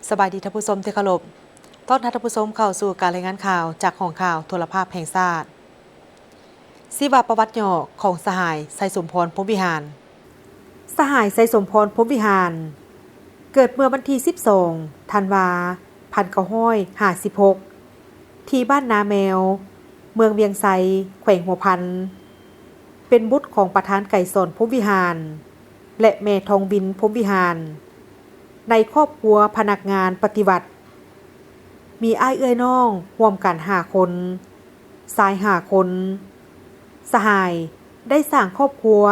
ສະບາຍດີທ່ານຜູ້ຊົມທີ່ເຄົາລົບ. ຕ້ອນຮັບທ່ານຜູ້ຊົມເຂົ້າສູ່ການລາຍງານຂ່າວຈາກຫ້ອງຂ່າວໂທລະພາບແຫ່ງຊາດ. ຊີວະປະຫວັດຫຍໍ້ຂອງສະຫາຍ ໄຊສົມພອນ ພົມວິຫານ. ສະຫາຍ ໄຊສົມພອນ ພົມວິຫານ ເກີດເມື່ອວັນທີສິບສອງ ທັນວາ ພັນເກົ້າຮ້ອຍຫ້າສິບຫົກ ທີ່ບ້ານນາແມວ ເມືອງວຽງໄຊ ແຂວງຫົວພັນ, ເປັນບຸດຂອງປະທານໄກສອນ ພົມວິຫານ ແລະ ແມ່ທອງວິນ ພົມວິຫານ. ໃນຄອບຄົວພະນັກງານປະຕິວັດ ມີອ້າຍເອື້ອຍນ້ອງຮ່ວມກັນຫ້າຄົນ, ຊາຍຫ້າຄົນ. ສະຫາຍໄດ້ສ້າງຄອບຄົວ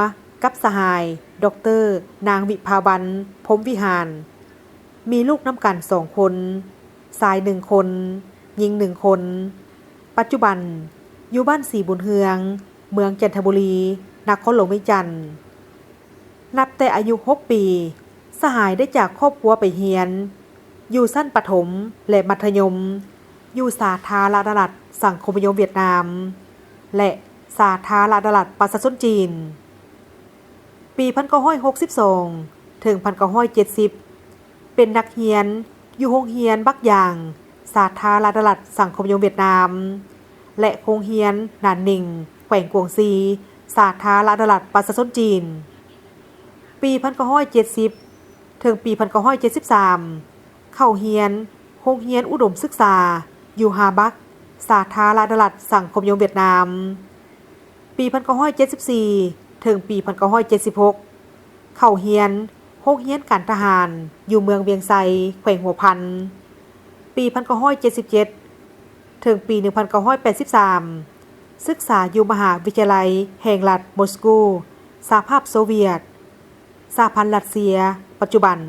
ກັບສະຫາຍ ດອກເຕີ ນາງ ວິພາວັນ ພົມວິຫານ, ມີລູກນຳກັນສອງຄົນ, ຊາຍໜຶ່ງຄົນ, ຍິງໜຶ່ງຄົນ. ປັດຈຸບັນຢູ່ບ້ານສີບຸນເຮືອງ, ເມືອງຈັນທະບູລີ, ນະຄອນຫຼວງວຽງຈັນ. ນັບແຕ່ອາຍຸຫົກປີ, ສະຫາຍໄດ້ຈາກຄອບຄົວໄປຮຽນຢູ່ຊັ້ນປະຖົມ ແລະ ມັດທະຍົມ ຢູ່ສາທາລະນະລັດສັງຄົມນິຍົມຫວຽດນາມ ແລະ ສາທາລະນະລັດປະຊາຊົນຈີນ. ປີພັນເກົ້າຮ້ອຍຫົກສິບສອງ ເຖິງພັນເກົ້າຮ້ອຍເຈັດສິບ ເປັນນັກຮຽນຢູ່ໂຮງຮຽນບັກຢາງ ສາທາລະນະລັດສັງຄົມນິຍົມຫວຽດນາມ ແລະ ໂຮງຮຽນໜານໜິງ ແຂວງກວາງຊີ ສາທາລະນະລັດປະຊາຊົນຈີນ. ປີພັນເກົ້າຮ້ອຍເຈັດສິບ ເຖິງປີພັນເກົ້າຮ້ອຍເຈັດສິບສາມ ເຂົ້າຮຽນໂຮງຮຽນອຸດົມສຶກສາຢູ່ຮາບັກ ສາທາລະນະລັດສັງຄົມນິຍົມຫວຽດນາມ. ປີພັນເກົ້າຮ້ອຍເຈັດສິບສີ່ ເຖິງປີພັນເກົ້າຮ້ອຍເຈັດສິບຫົກ ເຂົ້າຮຽນໂຮງຮຽນການທະຫານຢູ່ເມືອງວຽງໄຊ ແຂວງຫົວພັນ. ປີພັນເກົ້າຮ້ອຍເຈັດສິບເຈັດ ເຖິງປີໜຶ່ງພັນເກົ້າຮ້ອຍແປດສິບສາມ ສຶກສາຢູ່ມະຫາວິທະຍາໄລແຫ່ງລັດມົສກູ ສະຫະພາບໂຊວຽດ, ສະຫະພັນລັດເຊຍປັດຈຸບັນ.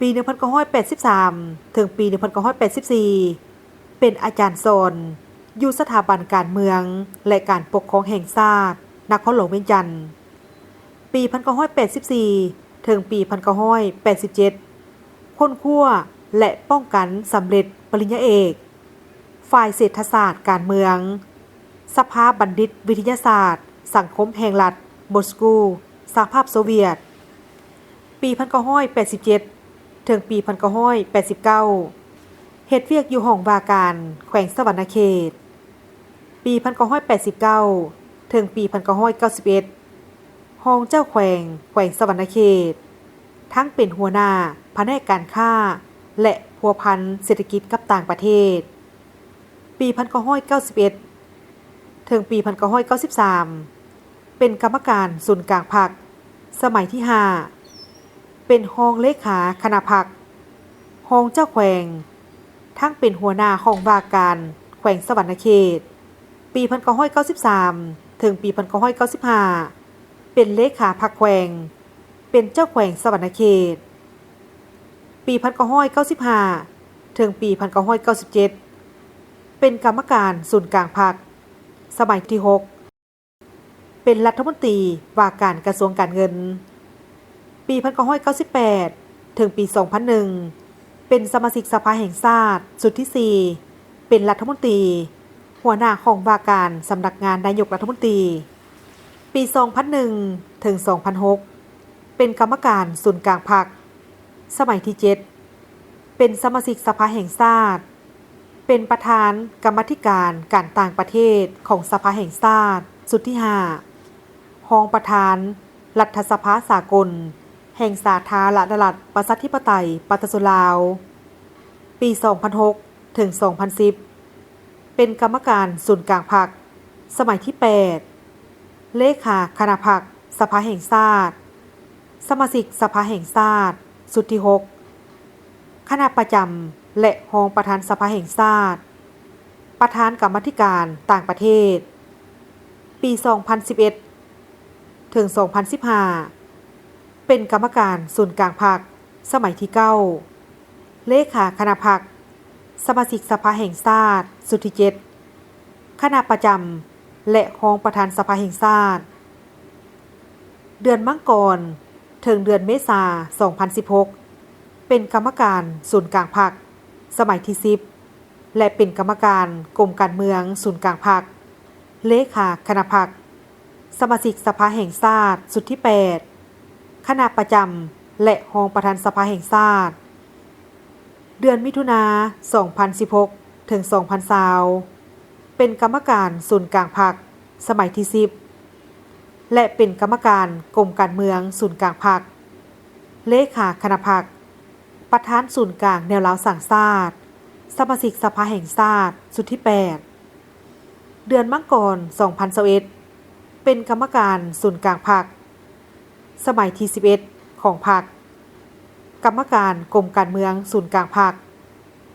ປີໜຶ່ງພັນເກົ້າຮ້ອຍແປດສິບສາມ ເຖິງປີໜຶ່ງພັນເກົ້າຮ້ອຍແປດສິບສີ່ ເປັນອາຈານສອນຢູ່ສະຖາບັນການເມືອງ ແລະ ການປົກຄອງແຫ່ງຊາດ ນະຄອນຫຼວງວຽງຈັນ. ປີພັນເກົ້າຮ້ອຍແປດສິບສີ່ ເຖິງປີພັນເກົ້າຮ້ອຍແປດສິບເຈັດ ຄົ້ນຄວ້າ ແລະ ປ້ອງກັນສຳເລັດປະລິນຍາເອກ ຝ່າຍເສດຖະສາດການເມືອງ, ສະພາບັນດິດວິທະຍາສາດສັງຄົມແຫ່ງລັດມົສກູ ສະຫະພາບໂຊວຽດ. ປີພັນເກົ້າຮ້ອຍແປດສິບເຈັດ ເຖິງປີພັນເກົ້າຮ້ອຍແປດສິບເກົ້າ ເຮັດວຽກຢູ່ຫ້ອງວ່າການແຂວງສະຫວັນນະເຂດ. ປີພັນເກົ້າຮ້ອຍແປດສິບເກົ້າ ເຖິງປີພັນເກົ້າຮ້ອຍເກົ້າສິບເອັດ ຮອງເຈົ້າແຂວງແຂວງສະຫວັນນະເຂດ, ທັງເປັນຫົວໜ້າພະແນກການຄ້າ ແລະ ພົວພັນເສດຖະກິດກັບຕ່າງປະເທດ. ປີພັນເກົ້າຮ້ອຍເກົ້າສິບເອັດ ເຖິງປີພັນເກົ້າຮ້ອຍເກົ້າສິບສາມ ເປັນກຳມະການສູນກາງພັກສະໄໝທີຫ້າ, ເປັນຮອງເລຂາຄະນະພັກ, ຮອງເຈົ້າແຂວງ, ທັງເປັນຫົວໜ້າຫ້ອງວ່າການແຂວງສະຫວັນນະເຂດ. ປີພັນເກົ້າຮ້ອຍເກົ້າສິບສາມ ເຖິງປີພັນເກົ້າຮ້ອຍເກົ້າສິບຫ້າ ເປັນເລຂາພັກແຂວງ, ເປັນເຈົ້າແຂວງສະຫວັນນະເຂດ. ປີພັນເກົ້າຮ້ອຍເກົ້າສິບຫ້າ ເຖິງປີພັນເກົ້າຮ້ອຍເກົ້າສິບເຈັດ ເປັນກຳມະການສູນກາງພັກສະໄໝທີຫົກ, ເປັນລັດຖະມົນຕີວ່າການກະຊວງການເງິນ. ປີພັນເກົ້າຮ້ອຍເກົ້າສິບແປດ ເຖິງປີສອງພັນໜຶ່ງ ເປັນສະມາຊິກສະພາແຫ່ງຊາດຊຸດທີສີ່, ເປັນລັດຖະມົນຕີ, ຫົວໜ້າຫ້ອງວ່າການສຳນັກງານນາຍົກລັດຖະມົນຕີ. ປີສອງພັນໜຶ່ງ ເຖິງສອງພັນຫົກ ເປັນກຳມະການສູນກາງພັກ ສະໄໝທີເຈັດ, ເປັນສະມາຊິກສະພາແຫ່ງຊາດ, ເປັນປະທານກຳມາທິການການຕ່າງປະເທດຂອງສະພາແຫ່ງຊາດຊຸດທີຫ້າ, ຮອງປະທານລັດຖະສະພາສາກົນແຫ່ງສາທາລະນະລັດປະຊາທິປະໄຕປະຊາຊົນລາວ. ປີສອງພັນຫົກ ເຖິງສອງພັນສິບ ເປັນກຳມະການສູນກາງພັກສະໄໝທີແປດ, ເລຂາຄະນະພັກສະພາແຫ່ງຊາດ, ສະມາຊິກສະພາແຫ່ງຊາດຊຸດທີຫົກ, ຄະນະປະຈຳ ແລະ ຮອງປະທານສະພາແຫ່ງຊາດ, ປະທານກຳມາທິການຕ່າງປະເທດ. ປີສອງພັນສິບເອັດ ເຖິງສອງພັນສິບຫ້າ ເປັນກຳມະການສູນກາງພັກສະໄໝທີເກົ້າ, ເລຂາຄະນະພັກ, ສະມາຊິກສະພາແຫ່ງຊາດຊຸດທີເຈັດ, ຄະນະປະຈຳ ແລະ ຮອງປະທານສະພາແຫ່ງຊາດ. ເດືອນມັງກອນ ເຖິງເດືອນເມສາ ສອງພັນສິບຫົກ ເປັນກຳມະການສູນກາງພັກສະໄໝທີສິບ ແລະ ເປັນກຳມະການກົມການເມືອງສູນກາງພັກ, ເລຂາຄະນະພັກ, ສະມາຊິກສະພາແຫ່ງຊາດຊຸດທີແປດ, ຄະນະປະຈຳ ແລະ ຮອງປະທານສະພາແຫ່ງຊາດ. ເດືອນມິຖຸນາ ສອງພັນສິບຫົກ ເຖິງ ສອງພັນຊາວ ເປັນກຳມະການສູນກາງພັກ ສະໄໝທີສິບ ແລະ ເປັນກຳມະການກົມການເມືອງສູນກາງພັກ, ເລຂາຄະນະພັກ, ປະທານສູນກາງແນວລາວສ້າງຊາດ, ສະມາຊິກສະພາແຫ່ງຊາດຊຸດທີແປດ. ເດືອນມັງກອນ ສອງພັນຊາວເອັດ ເປັນກຳມະການສູນກາງພັກ ສະໄໝທີສິບເອັດ ຂອງພັກ, ກຳມະການກົມການເມືອງສູນກາງພັກ,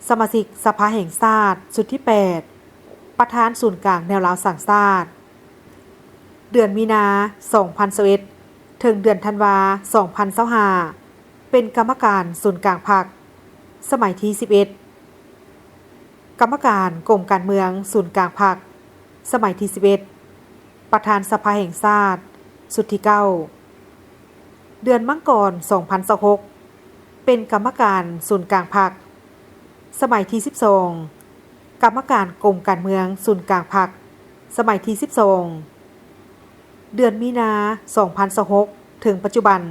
ສະມາຊິກສະພາແຫ່ງຊາດຊຸດທີແປດ, ປະທານສູນກາງແນວລາວສ້າງຊາດ. ເດືອນມີນາ ສອງພັນຊາວເອັດ ເຖິງເດືອນທັນວາ ສອງພັນຊາວຫ້າ ເປັນກຳມະການສູນກາງພັກ ສະໄໝທີສິບເອັດ, ກຳມະການກົມການເມືອງສູນກາງພັກ ສະໄໝທີສິບເອັດ, ປະທານສະພາແຫ່ງຊາດຊຸດທີເກົ້າ. ເດືອນມັງກອນ ສອງພັນຊາວຫົກ ເປັນກຳມະການສູນກາງພັກ ສະໄໝທີສິບສອງ, ກຳມະການກົມການເມືອງສູນກາງພັກ ສະໄໝທີສິບສອງ. ເດືອນມີນາ ສອງພັນຊາວຫົກ ເຖິງປັດຈຸບັນ,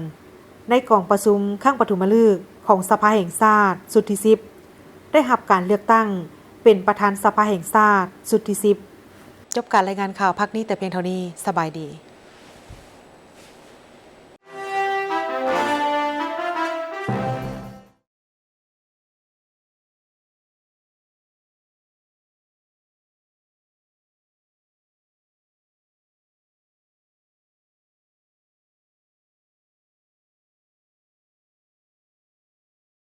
ໃນກອງປະຊຸມຄັ້ງປະຖົມມະລຶກຂອງສະພາແຫ່ງຊາດຊຸດທີສິບ ໄດ້ຮັບການເລືອກຕັ້ງເປັນປະທານສະພາແຫ່ງຊາດຊຸດທີສິບ. ຈົບການລາຍງານຂ່າວພາກນີ້ແຕ່ພຽງເທົ່ານີ້. ສະບາຍດີ.